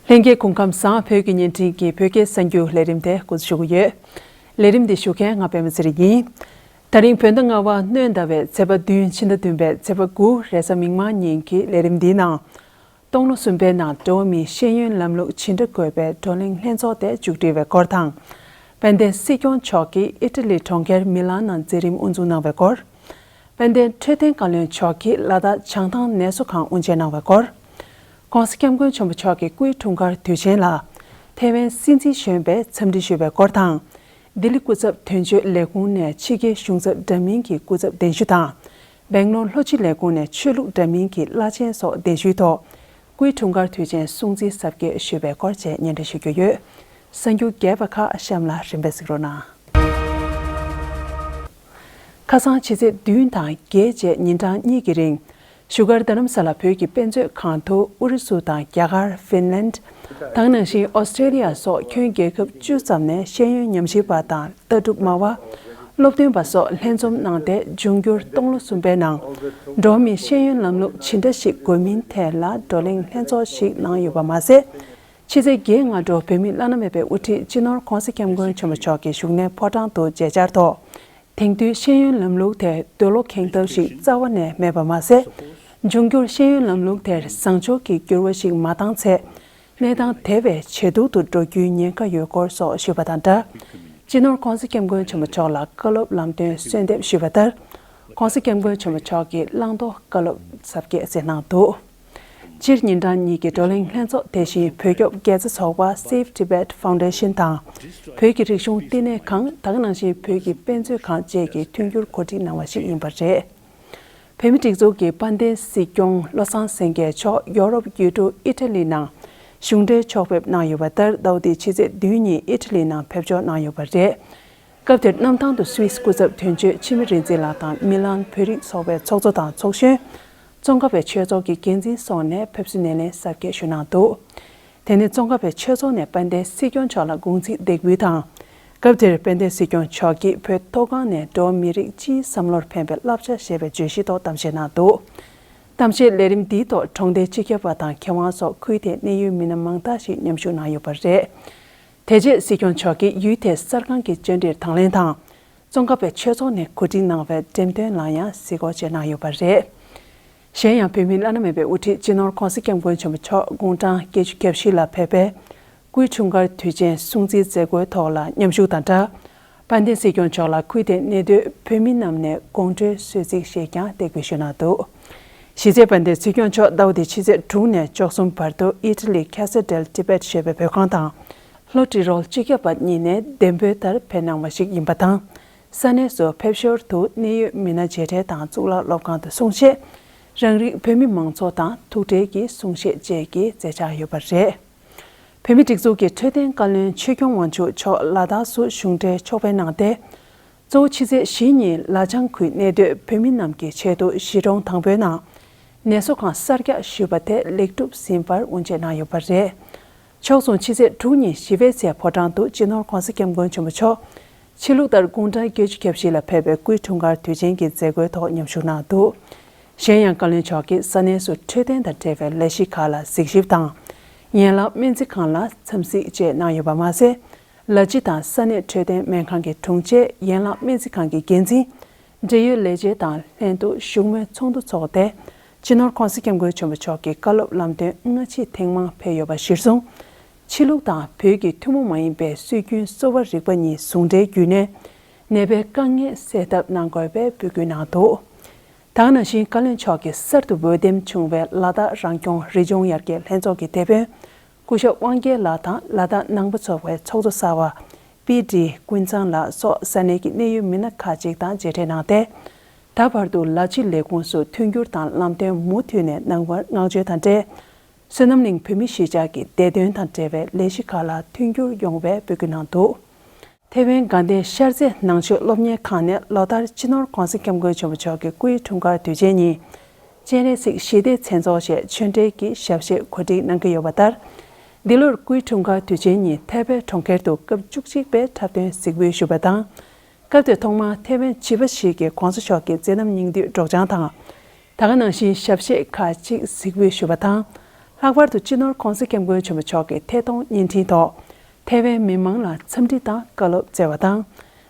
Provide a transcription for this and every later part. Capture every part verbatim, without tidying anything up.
ལྷན་རྒྱས་སྐུ་ཁམས་བཟང་། བོད་ཀྱི་བརྙན་འཕྲིན་གྱི་བོད་སྐད་གསར་འགྱུར་ལས་རིམ་དེ་འགོ་འཛུགས་ཞུ་གི་ཡོད། ལས་རིམ་འདི་ཞུ་མཁན་ང་པད་མ་ཚེ་རིང་ཡིན། ད་རིང་བོད་ཟླ་ལྔ་པ་སྣྲོན་ཟླ་བའི་ཚེས་པ་བདུན། ཕྱི་ཟླ་བདུན་པའི་ཚེས་པ་དགུ་རེས་གཟའ་མིག་དམར་ཉིན་གྱི་ལས་རིམ་འདིའི་ནང་། སྟོང་ལོ་གསུམ་པའི་ནང་འགྲོ་བ་མིའི་ཤེས་ཡོན་ལམ་ལུགས་ཇི་འདྲ་དགོས་པའི་བགྲོ་གླེང་ལྷན་ཚོགས་དེ་མཇུག་སྒྲིལ་བའི་སྐོར་དང་། དཔལ་ལྡན་སྲིད་སྐྱོང་མཆོག་གིས་ཨི་ཊ་ལི་གྲོང་ཁྱེར་མི་ལན་ནང་མཛད་རིམ་དབུ་འཛུགས་གནང་བའི་སྐོར། དཔལ་ལྡན་འཕྲོད་བསྟེན་བཀའ་བློན་མཆོག་གིས་ལ་དྭགས་བྱང་ཐང་ནད་གསོ་ཁང་དབུ་འབྱེད་གནང་བའི་སྐོར། ྋགོང་ས་ྋསྐྱབས་མགོན་ཆེན་པོ་མཆོག་གི་སྐུའི་འཁྲུངས་སྐར་དུས་ཆེན་ལ་ཐེ་ཝན་སྲིད་འཛིན་གཞོན་པས་འཚམས་འདྲི་ཞུས་པའི་སྐོར་དང་། ལྡི་ལི་སྐུ་ཚབ་དོན་གཅོད་ལས་ཁུངས་ནས་ཕྱི་རྒྱལ་གཞུང་ཚབ་འདྲ་མིན་གྱི་སྐུ་ཚབ་གདན་ཞུ་དང་། སྦེང་ལོར་ལྷོ་སྤྱི་ལས་ཁུངས་ནས་ཆོས་ལུགས་འདྲ་མིན་གྱི་བླ་ཆེན་སོགས་གདན་ཞུའི་ཐོག་སྐུའི་འཁྲུངས་སྐར་དུས་ཆེན་སྲུང་བརྩི་གཟབ་རྒྱས་ཞུས་པའི་སྐོར་བཅས་སྙན་སྒྲོན་ཞུ་རྒྱུ་ཡོད། གསར་འགྱུར་རྒྱས་པ་ཁག་གཤམ་ལ་རིམ་པས་གཟིགས་རོགས་གནང་། ཁ་སང་ཕྱི་ཚེས་བདུན་དང་བརྒྱད་བཅས་ཉིན་གྲངས་གཉིས་ཀྱི་རིང་། བཞུགས་སྒར་རྡ་རམ་ས་ལ་བོད་ཀྱི་དཔེ་མཛོད་ཁང་དུ་ཨུ་རུ་སུ་དང་རྒྱ་གར། ཧྥིན་ལན། དེ་ནང་བཞིན་ཨོ་སི་ཀྲེ་ལི་ཡ་སོགས་ཁྱོན་རྒྱལ་ཁབ་བཅུ་ཙམ་ནས་ཤེས་ཡོན་ཉམས་ཞིབ་པ་དང་ལྟ་གྲུབ་སྨྲ་བ། སློབ་སྟོན་པ་སོགས་ལྷན་འཛོམས་གནང་སྟེ། འབྱུང་འགྱུར་སྟོང་ལོ་གསུམ་པའི་ནང་འགྲོ་བ་མིའི་ཤེས་ཡོན་ལམ་ལུགས་ཇི་འདྲ་ཞིག་དགོས་མིན་ཐད་ལ་བགྲོ་གླེང་ལྷན་ཚོགས་ཤིག་གནང་ཡོད་པ་མ་ཟད། ཕྱི་ཚེས་བརྒྱད་སྔ་དྲོ་བོད་མི་བླ་ན་མེད་པའི་དབུ་ཁྲིད་སྤྱི་ནོར་ྋགོང་ས་ྋསྐྱབས་མགོན་ཆེན་པོ་མཆོག་གི་བཞུགས་གནས་ཕོ་བྲང་དུ་མཇལ་བཅར་ཐོག་དེང་དུས་ཤེས་ཡོན་ལམ་ལུགས་དེར་འདོད་བློ་ཁེངས་ཐབས་ཤིག་རྩ་བ་ནས་མེད་པ་མ་ཟད། འབྱུང་འགྱུར་ཤེས་ཡོན་ལམ་ལུགས་དེར་བཟང་ཕྱོགས་ཀྱི་འགྱུར་བ་ཞིག་མ་བཏང་ཚེ། གནས་སྟངས་དེ་བས་ཇེ་སྡུག་ཏུ་འགྲོ་རྒྱུའི་ཉེན་ཁ་ཡོད་སྐོར་སོགས་ཞུས་པ་དང་སྦྲགས། སྤྱི་ནོར་ྋགོང་ས་ྋསྐྱབས་མགོན་ཆེན་པོ་མཆོག་ལ་བཀའ་སློབ་ལམ་སྟོན་གསོལ་འདེབས་ཞུས་པ་ལྟར། ྋགོང་ས་ྋསྐྱབས་མགོན་ཆེན་པོ་མཆོག་གིས་བླང་དོར་བཀའ་སློབ་གཟབ་རྒྱས་གསན་གནང་འདུག་སྤྱིར་ཉིན་གྲངས་གཉིས་ཀྱི་བགྲོ་གླེང་ལྷན་ཚོགས་དེ་བཞིན་བོད་སྐྱོབ་དགེ་རྩ་ཚོགས་པ་Save Tibet Foundation དང་། བོད་ཀྱི་རིག་གཞུང་བསྟི་གནས་ཁང་དེ་ནང་བཞིན་བོད་ཀྱི་དཔེ་མཛོད་ཁང་བཅས་ཀྱིས་མཐུན་འགྱུར་གོ་སྒྲིག་གནང་བ་ཞིག་ཡིན་པ་རེད། བོད་མིའི་སྒྲིག་འཛུགས་ཀྱི་དཔལ་ལྡན་སྲིད་སྐྱོང་བློ་བཟང་སེང་གེ་མཆོག་ཡོ་རོབ་ཡུལ་གྲུ་ཨི་ཊ་ལི་ནང་གཞུང་འབྲེལ་ཕྱོགས་ཕེབས་གནང་ཡོད་པ་ལྟར། ཟླ་བ་འདིའི་ཕྱི་ཚེས་བདུན་ཉིན་ཨི་ཊ་ལི་ནང་ཕེབས་འབྱོར་གནང་ཡོད་པ་རེད། སྐབས་དེར་གནམ་ཐང་དུ་སུད་སི་སྐུ་ཚབ་དོན་གཅོད་འཆི་མེད་རིག་འཛིན་ལགས་དང་མི་ལན་བོད་རིགས་ཚོགས་པའི་ཚོགས་གཙོ་དང་ཚོགས་གཞོན། ཙོང་ཁ་པའི་ཆོས་ཚོགས་ཀྱི་འགན་འཛིན་སོགས་ནས་ཕེབས་བསུ་སྣེ་ལེན་གཟབ་རྒྱས་ཞུས་གནང་འདུག་དེ་ནས་ཙོང་ཁ་པའི་ཆོས་ཚོགས་ནས་དཔལ་ལྡན་སྲིད་སྐྱོང་མཆོག་ལ་དགུང་ཚིགས་འདེགས་འབུལ་དང་། སྐབས་དེར་དཔལ་ལྡན་སྲིད་སྐྱོང་མཆོག་གིས་བོད་མཐོ་སྒང་ནས་འགྲོ་བ་མི་རིགས་སྤྱིའི་བསམ་བློར་ཕན་པའི་བསླབ་བྱ་ཞེས་པའི་བརྗོད་གཞིའི་ཐོག་གཏམ་བཤད་གནང་འདུག་གཏམ་བཤད་ལས་རིམ་འདིའི་ཐོག་གྲོང་སྡེའི་སྤྱི་ཁྱབ་པ་དང་མཁས་དབང་སོགས་ཁུལ་དེའི་གནད་ཡོད་མི་སྣ་མང་དག་ཞིག་མཉམ་ཞུགས་གནང་ཡོད་པ་རེད། དེ་རྗེས་སྲིད་སྐྱོང་མཆོག་གིས་ཡུལ་དེའི་གསར་ཁང་གི་བཅར་འདྲིར་དང་ལེན་དང་། ཙོང་ཁ་པའི་ཆོས་ཚོགས་ནས་གོ་སྒྲིག་གནང་བའི་འགྲེམས་སྟོན་ལ་ཡང་གཟིགས་སྐོར་བྱས་གནང་ཡོད་པ་རེད། གཞན་ཡང་བོད་མིའི་བླ་ན་མེད་པའི་དབུ་ཁྲིད་སྤྱི་ནོར་ྋགོང་ས་ྋསྐྱབས་མགོན་ཆེན་པོ་མཆོག་དགུང་གྲངས་བརྒྱད་ཅུ་གྱ་བཞི་ལ་ཕེབས་པའི་སྐུའི་འཁྲུངས་སྐར་དུས་ཆེན་སྲུང་བརྩིའི་མཛད་སྒོའི་ཐོག་ལ་མཉམ་ཞུགས་དང་སྦྲགས། དཔལ་ལྡན་སྲིད་སྐྱོང་མཆོག་ལ་ཁུལ་དེའི་གནས་སྡོད་བོད་མི་རྣམས་ནས་དགོང་དྲོའི་གསོལ་ཚིགས་བཞེས་ཀྱང་འདེགས་འབུལ་ཞུས་གནང་འདུག་གཞི་རྩའི་དཔལ་ལྡན་སྲིད་སྐྱོང་མཆོག་ཟླ་བ་འདིའི་ཕྱི་ཚེས་དྲུག་ནས་བཅུ་གསུམ་བར་དུ་ཨི་ཊ་ལི་ཁ་སེ་ཌེལ་ཊི་བེཊ་ཞེས་པའི་བོད་ཁང་དང་། ལྷོ་ཏི་རོལ་སྤྱི་ཁྱབ་པ་གཉིས་ནས་གདན་འབོད་ལྟར་ཕེབས་གནང་བ་ཞིག་ཡིན་པ་དང་། ས་གནས་སུ་ཕེབས་ཞོར་དུ་གནད་ཡོད་མི་སྣ་མཇལ་འཕྲད་དང་གཙུག་ལག་སློབ་ཁང་དུ་གསུང་བཤད། རང་རིགས་བོད་མི་མང་ཚོགས་དང་ཐུག་འཕྲད་ཀྱི་གསུང་བཤད་བཅས་ཀྱི་མཛད་འཆར་ཡོད་པ་རེད། བོད་མིའི་སྒྲིག་འཛུགས་ཀྱི་འཕྲོད་བསྟེན་བཀའ་བློན་ཆོས་སྐྱོང་དབང་ཕྱུག་མཆོག་ལ་དྭགས་སུ་གཞུང་འབྲེལ་ཕྱོགས་ཕེབས་གནང་སྟེ། གཙོ་བོ་ཕྱི་ཚེས་བཞི་ཉིན་ལ་བྱང་ཁུལ་གནས་སྡོད་བོད་མི་རྣམས་ཀྱི་ཆེད་དུ་གཞིས་གྲོང་དང་པོའི་ནང་ནད་གསོ་ཁང་གསར་རྒྱག་ཞུས་པ་དེ་ལེགས་གྲུབ་ཟིན་པར་དབུ་འབྱེད་གནང་ཡོད་པ་རེད། ཕྱོགས་མཚུངས་ཕྱི་ཚེས་དྲུག་ཉིན་ཞི་བེ་ཚལ་ཕོ་བྲང་དུ་སྤྱི་ནོར་ྋགོང་ས་ྋསྐྱབས་མགོན་ཆེན་པོ་མཆོག་ཕྱི་ལུགས་ལྟར་དགུང་གྲངས་བརྒྱད་ཅུ་གྱ་བཞི་ལ་ཕེབས་པའི་སྐུའི་འཁྲུངས་སྐར་དུས་ཆེན་གྱི་མཛད་སྒོའི་ཐོག་མཉམ་ཞུགས་གནང་འདུག་གཞན་ཡང་བཀའ་བློན་མཆོག་གིས་ས་གནས་སུ་འཕྲོད་བསྟེན་དང་འབྲེལ་བའི་ལས་གཞི་ཁག་ལ་གཟིགས་ཞིབ་དང་། ཡན་ལག་སྨན་རྩིས་ཁང་ལ་འཚམས་གཟིགས་བཅས་གནང་ཡོད་པ་མ་ཟད། ལ་སྤྱི་དང་ས་གནས་འཕྲོད་བསྟེན་སྨན་ཁང་གི་དྲུང་ཆེ། ཡན་ལག་སྨན་རྩིས་ཁང་གི་འགན་འཛིན། འབྲེལ་ཡོད་ལས་བྱེད་དང་ལྷན་དུ་བཞུགས་མོལ་ཚོགས་འདུ་འཚོགས་ཏེ། སྤྱི་ནོར་ྋགོང་ས་ྋསྐྱབས་མགོན་ཆེན་པོ་མཆོག་གི་བཀའ་སློབ་ལམ་སྟོན་སྔ་ཕྱི་ཐེངས་མང་ཕེབས་ཡོད་པ་གཞིར་བཟུང་། ཕྱི་ལུགས་དང་བོད་ཀྱི་ཐུན་མོང་མ་ཡིན་པའི་སྲོལ་རྒྱུན་གསོ་བ་རིག་པ་གཉིས་ཟུང་འབྲེལ་བརྒྱུད་ནས། ནད་པའི་དཀའ་ངལ་སེལ་ཐབས་གནང་དགོས་པའི་འབོད་སྐུལ་གནང་འདུག་དེ་ནང་བཞིན་བཀའ་བློན་མཆོག་གིས་གསར་དུ་འོས་འདེམས་བྱུང་བའི་ལ་དྭགས་རང་སྐྱོང་རི་ལྗོངས་ཡར་རྒྱས་ལྷན་ཚོགས་ཀྱི་དེད་དཔོན། སྐུ་ཞབས་དབང་རྒྱལ་ལགས་དང་ལ་དྭགས་ནང་པ་ཚོགས་པའི་ཚོགས་གཙོ་གསར་པ་པི་ཌི་ཀུན་བཟང་ལགས་སོགས་ས་གནས་ཀྱི་གནད་ཡོད་མི་སྣ་ཁག་ཅིག་དང་མཇལ་འཕྲད་གནང་སྟེ། ད་བར་དུ་ལ་སྤྱི་ལས་ཁུངས་སུ་མཐུན་འགྱུར་དང་ལམ་སྟོན་མུ་མཐུད་ནས་གནང་བར་བསྔགས་བརྗོད་དང་འབྲེལ། བསོད་ནམས་གླིང་བོད་མིའི་གཞིས་ཆགས་ཀྱི་བདེ་དོན་དང་འབྲེལ་བའི་ལས་གཞི་ཁག་ལ་མཐུན་འགྱུར་ཡོང་བའི་འབོད་སྐུལ་གནང་འདུག་ཐེ་ཝན་དགའ་ལྡན་ཤར་རྩེ་ནང་ཆོས་སློབ་གཉེར་ཁང་ནས་ལོ་ལྟར་སྤྱི་ནོར་ྋགོང་ས་ྋསྐྱབས་མགོན་ཆེན་པོ་མཆོག་གི་སྐུའི་འཁྲུངས་སྐར་དུས་ཆེན་ཉིན། སྤྱན་རས་གཟིགས་ཞི་བདེའི་མཚན་ཚོགས་ཞེས་ཆོས་འབྲེལ་གྱི་ཞབས་གཞས་གོ་སྒྲིག་གནང་གི་ཡོད་པ་ལྟར། འདི་ལོར་སྐུའི་འཁྲུངས་སྐར་དུས་ཆེན་ཉིན་ཐའེ་པེ་གྲོང་ཁྱེར་དུ་སྐབས་བཅུ་གཅིག་པའི་འཁྲབ་སྟོན་གཟིགས་འབུལ་ཞུས་པ་དང་། སྐབས་དེར་ཐོག་མར་ཐེ་ཝན་བྱིས་པ་ཞིག་གིས་ྋགོང་ས་མཆོག་གི་མཛད་རྣམ་སྙིང་བསྡུས་སྒྲོག་སྦྱང་དང་། དེ་ག་ནང་བཞིན་ཞབས་གཞས་ཁག་ཅིག་གཟིགས་འབུལ་ཞུས་པ་དང་། ལྷག་པར་དུ་སྤྱི་ནོར་༧གོང་ས་༧སྐྱབས་མགོན་ཆེན་པོ་མཆོག་གི་ཐད་གཏོང་བརྙན་འཕྲིན་ཐོག་ཐའེ་ཝན་མི་མང་ལ་འཚམས་འདྲི་དང་བཀའ་སློབ་སྩལ་བ་དང་།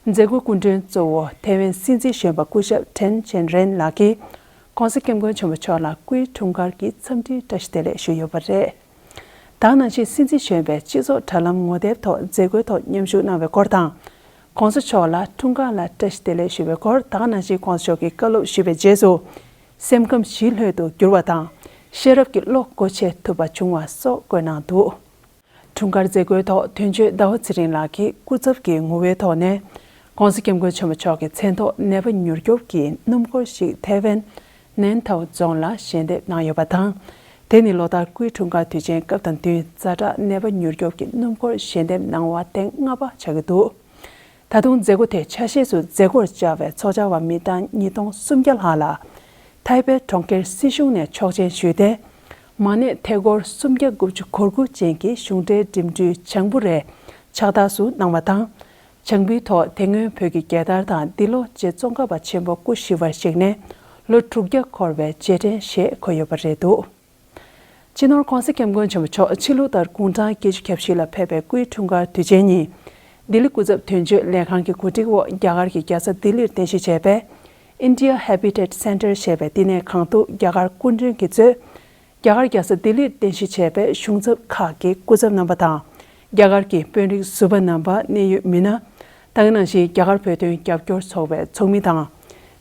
མཛད་སྒོའི་སྐུ་མགྲོན་གཙོ་བོ་ཐའེ་ཝན་སྲིད་འཛིན་གཞོན་པ་སྐུ་ཞབས་ཁྲེན་ཅན་རེན་ལགས་ཀྱིས་༧གོང་ས་༧སྐྱབས་མགོན་ཆེན་པོ་མཆོག་ལ་སྐུའི་འཁྲུངས་སྐར་གྱི་འཚམས་འདྲིའི་བཀྲ་ཤིས་བདེ་ལེགས་ཞུས་ཡོད་པ་རེད། ད་ག་ནང་བཞིན་སྲིད་འཛིན་གཞོན་པས་སྤྱི་ཚོགས་དྲ་ལམ་ངོ་དེབ་ཐོག་མཛད་སྒོའི་ཐོག་མཉམ་ཞུགས་གནང་བའི་སྐོར་དང་། ༸གོང་ས་མཆོག་ལ་འཁྲུངས་སྐར་ལ་བཀྲ་ཤིས་བདེ་ལེགས་ཞུ་བའི་སྐོར། ད་ག་ནང་བཞིན་༸གོང་ས་མཆོག་གིས་བཀའ་སློབ་ཞུས་པའི་རྗེས་སུ། སེམས་ཁམས་ཞི་ལྷོད་དུ་གྱུར་བ་དང་། ཤེས་རབ་ཀྱི་བློ་སྒོ་ཕྱེ་ཐུབ་པ་བྱུང་བ་སོགས་བཀོད་གནང་འདུག་འཁྲུངས་སྐར་མཛད་སྒོའི་ཐོག་དོན་གཅོད་ཟླ་བ་ཚེ་རིང་ལགས་ཀྱིས་སྐུ་ཚབ་ཀྱི་ངོ་བོའི་ཐོག་ནས། ༸གོང་ས་༸སྐྱབས་མགོན་ཆེན་པོ་མཆོག་གི་མཚན་ཐོག་ནད་པ་མྱུར་སྐྱོབ་ཀྱི་སྣུམ་འཁོར་ཞིག་ཐའེ་ཝན་ནན་ཐའོ་རྫོང་ལ་ཞལ་འདེབས་གནང་ཡོད་པ་དང་། དེ་ནི་ལོ་ལྟར་སྐུའི་འཁྲུངས་སྐར་དུས་ཆེན་སྐབས་དང་བསྟུན་ཛ་དྲག་ནད་པ་མྱུར་སྐྱོབ་ཀྱི་སྣུམ་འཁོར་ཞལ་འདེབས་གནང་བ་ཐེངས་ལྔ་པ་ཆགས་ཀྱི་འདུག་ད་དུང་མཛད་སྒོ་དེའི་ཆ་ཤས་སུ་མཛད་སྒོར་བཅར་བའི་ཚོགས་བཅར་བ་མི་གྲངས་ཉིས་སྟོང་སུམ་བརྒྱ་ལྷག་ལ། ཐའེ་པེ་གྲོང་ཁྱེར་སྲིད་གཞུང་ནས་ཆོག་མཆན་ཞུས་ཏེ། མ་ཎི་ཐད་སྐོར་སུམ་བརྒྱ་དགུ་བཅུ་གོ་དགུ་ཅན་གྱི་གཞུང་འབྲེལ་འགྲིམ་འགྲུལ་བྱང་བུ་རེ་ཕྱག་རྟགས་སུ་གནང་བ་དང་། བྱང་བུའི་ཐོག་དེ་སྔོན་བོད་ཀྱི་རྒྱལ་དར་དང་འདི་ལོ་རྗེ་ཙོང་ཁ་པ་ཆེན་པོ་སྐུ་ཞི་བར་གཤེགས་ནས་ལོ་དྲུག་བརྒྱ་འཁོར་བའི་རྗེས་དྲན་ཞེས་འཁོད་ཡོད་པ་རེད་འདུག་སྤྱི་ནོར་༸གོང་ས་༸སྐྱབས་མགོན་ཆེན་པོ་མཆོག་ཕྱི་ལུགས་ལྟར་དགུང་གྲངས་བརྒྱད་ཅུ་གྱ་བཞི་ལ་ཕེབས་པའི་སྐུའི་འཁྲུངས་སྐར་དུས་ཆེན་ཉིན། ལྡི་ལི་སྐུ་ཚབ་དོན་གཅོད་ལས་ཁང་གི་གོ་སྒྲིག་འོག་རྒྱ་གར་གྱི་རྒྱལ་ས་ལྡི་ལིར་རྟེན་གཞི་བྱས་པའི་India Habitat Center ཞེས་པའི་བསྟི་གནས་ཁང་དུ་རྒྱ་གར་སྐུ་མགྲོན་གྱིས་གཙོས། རྒྱ་གར་རྒྱལ་ས་ལྡི་ལིར་རྟེན་གཞི་བྱས་པའི་གཞུང་ཚབ་ཁག་གི་སྐུ་ཚབ་རྣམ་པ་དང་། རྒྱ་གར་གྱི་དཔོན་རིགས་ཟུར་པ་རྣམ་པ། གནད་ཡོད་མི་སྣ། ད་ག་ནང་བཞིན་རྒྱ་གར་བོད་དོན་རྒྱབ་སྐྱོར་ཚོགས་པའི་ཚོགས་མི་དང་།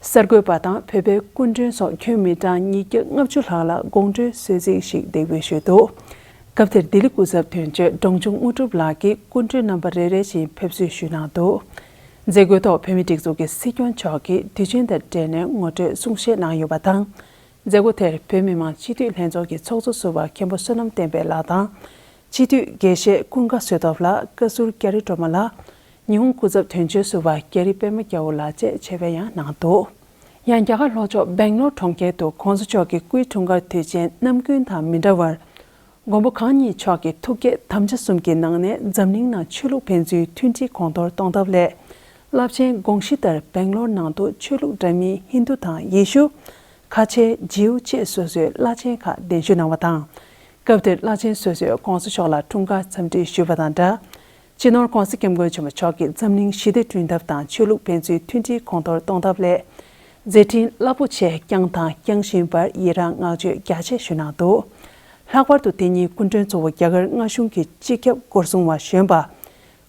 གསར་འགོད་པ་དང་བོད་པའི་སྐུ་མགྲོན་སོགས་ཁྱོན་མི་གྲངས་ཉིས་བརྒྱ་ལྔ་བཅུ་ལྷག་ལ་དགོང་དྲོའི་གསོལ་ཚིགས་ཤིག་འདེགས་འབུལ་ཞུས་འདུག་སྐབས་དེར་ལྡི་ལི་སྐུ་ཚབ་དོན་གཅོད་འབྲོང་ཆུང་དངོས་གྲུབ་ལགས་ཀྱིས་སྐུ་མགྲོན་རྣམ་པ་རེ་རེ་བཞིན་ཕེབས་བསུ་ཞུས་གནང་འདུག་མཛད་སྒོའི་ཐོག་བོད་མིའི་སྒྲིག་འཛུགས་ཀྱི་སྲིད་སྐྱོང་མཆོག་གིས་དུས་ཆེན་དང་འབྲེལ་ནས་ངོ་སྤྲོད་གསུང་བཤད་གནང་ཡོད་པ་དང་། མཛད་སྒོ་དེར་བོད་མི་མང་སྤྱི་འཐུས་ལྷན་ཚོགས་ཀྱི་ཚོགས་གཙོ་ཟུར་པ་མཁན་པོ་བསོད་ནམས་བསྟན་འཕེལ་ལགས་དང་། སྤྱི་འཐུས་དགེ་བཤེས་ཀུན་དགའ་བསོད་སྟོབས་ལགས། བཀའ་ཟུར་སྐྱ་རི་སྒྲོལ་མ་ལགས། ཉི་ཧོང་སྐུ་ཚབ་དོན་གཅོད་ཟུར་པ་སྐྱ་རི་པད་མ་རྒྱལ་པོ་ལགས་བཅས་ཆེད་ཕེབས་ཡང་གནང་འདུག་ཡང་རྒྱ་གར་ལྷོ་ཕྱོགས་སྦེང་ལོར་གྲོང་ཁྱེར་དུ་༸གོང་ས་མཆོག་གི་སྐུའི་འཁྲུངས་སྐར་དུས་ཆེན་ནམ་རྒྱུན་དང་མི་འདྲ་བར། མགོན་པོ་གང་ཉིད་མཆོག་གི་ཐུགས་བསྐྱེད་དམ་བཅའ་གསུམ་གྱི་ནང་ནས་འཛམ་གླིང་ནང་ཆོས་ལུགས་ཕན་ཚུན་མཐུན་སྒྲིལ་གོང་མཐོར་གཏོང་ཐབས་སླད། རླབས་ཆེན་དགོངས་གཞི་ལྟར་སྦེང་ལོར་ནང་དུ་ཆོས་ལུགས་འདྲ་མིན་ཧིན་རྡུ་དང་ཡེ་ཤུ། ཁ་ཆེ་ཇིའུ་བཅས་སོ་སོའི་བླ་ཆེན་ཁག་གདན་ཞུ་གནང་བ་དང་། སྐབས་དེར་བླ་ཆེན་སོ་སོས་༸གོང་ས་མཆོག་ལ་འཁྲུངས་སྐར་འཚམས་འདྲི་ཞུས་པ་དང་སྦྲགས། སྤྱི་ནོར་༸གོང་ས་༸སྐྱབས་མགོན་ཆེན་པོ་མཆོག་གིས་འཛམ་གླིང་ཞི་བདེ་བསྐྲུན་ཐབས་དང་ཆོས་ལུགས་ཕན་ཚུན་མཐུན་སྒྲིལ་གོང་མཐོར་གཏོང་ཐབས་སླད། མཛད་འཕྲིན་རླབས་པོ་ཆེ་བསྐྱངས་དང་བསྐྱང་བཞིན་པར་ཡི་རང་བསྔགས་བརྗོད་རྒྱ་ཆེ་ཞུས་གནང་འདུག་ལྷག་པར་དུ་དེ་ཉིན་སྐུ་མགྲོན་གཙོ་བོ་རྒྱ་གར་མངའ་གཞུང་གི་སྤྱི་ཁྱབ་སྐོར་སྲུང་བ་གཞོན་པ།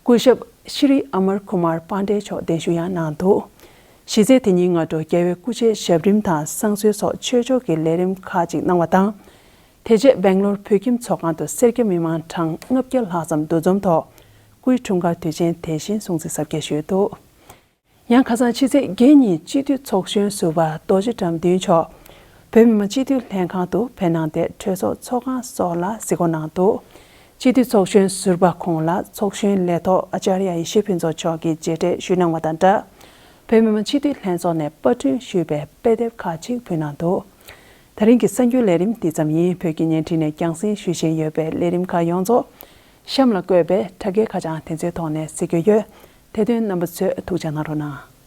སྐུ་ཞབས་ཤྲི་ཨ་མར་ཁུ་མར་པཱན་ཌེ་མཆོག་གདན་ཞུ་ཡང་གནང་འདུག་གཞི་རྩའི་དེ་ཉིན་སྔ་དྲོ་རྒྱལ་བའི་སྐུ་ཕྱྭའི་ཞབས་རིམ་དང་བསང་གསོལ་སོགས་ཆོས་ཕྱོགས་ཀྱི་ལས་རིམ་ཁག་ཅིག་གནང་བ་དང་། དེ་རྗེས་སྦེང་ལོར་བོད་ཁྱིམ་ཚོགས་ཁང་དུ་སེར་སྐྱ་མི་མང་གྲངས་ལྔ་བརྒྱ་ལྷག་ཙམ་འདུ་འཛོམས་ཐོག་སྐུའི་འཁྲུངས་སྐར་དུས་ཆེན་དེ་བཞིན་སྲུང་བརྩི་གཟབ་རྒྱས་ཞུས་འདུག་ཡང་ཁ་སང་ཕྱི་ཚེས་བརྒྱད་ཉིན་སྤྱི་འཐུས་ཚོགས་གཞོན་ཟུར་པ་རྡོ་རྗེ་དགྲ་འདུལ་མཆོག་བོད་མི་མང་སྤྱི་འཐུས་ལྷན་ཁང་དུ་ཕེབས་གནང་སྟེ་གྲོས་ཚོགས་ཚོགས་ཁང་སོགས་ལ་གཟིགས་སྐོར་གནང་འདུག་སྤྱི་འཐུས་ཚོགས་གཞོན་ཟུར་པ་ཁོང་ལ་ཚོགས་གཞོན་ལས་ཐོག་ཨ་ཅཱརྱ་ཡེ་ཤེས་ཕུན་ཚོགས་མཆོག་གིས་མཇལ་འཕྲད་ཞུས་གནང་བ་དང་སྦྲགས། བོད་མི་མང་སྤྱི་འཐུས་ལྷན་ཚོགས་ནས་པར་སྐྲུན་ཞུས་པའི་དཔེ་དེབ་ཁག་ཅིག་ཕུལ་གནང་འདུག་ད་རིང་གི་གསར་འགྱུར་ལས་རིམ་འདི་ཙམ་ཡིན། བོད་ཀྱི་བརྙན་འཕྲིན་ནས་རྒྱང་སྲིང་ཞུ་བཞིན་ཡོད་པའི་ལས་རིམ་ཁག་ཡོངས་རྫོགས་གཤམ་ལ་བཀོད་པའི་དྲ་རྒྱའི་ཁ་བྱང་དེ་ཚོའི་ཐོག་ནས་གཟིགས་རྒྱུ་ཡོད། དེ་དོན་རྣམ་པ་ཚོས་ཐུགས་འཇགས་གནང་རོགས་གནང་།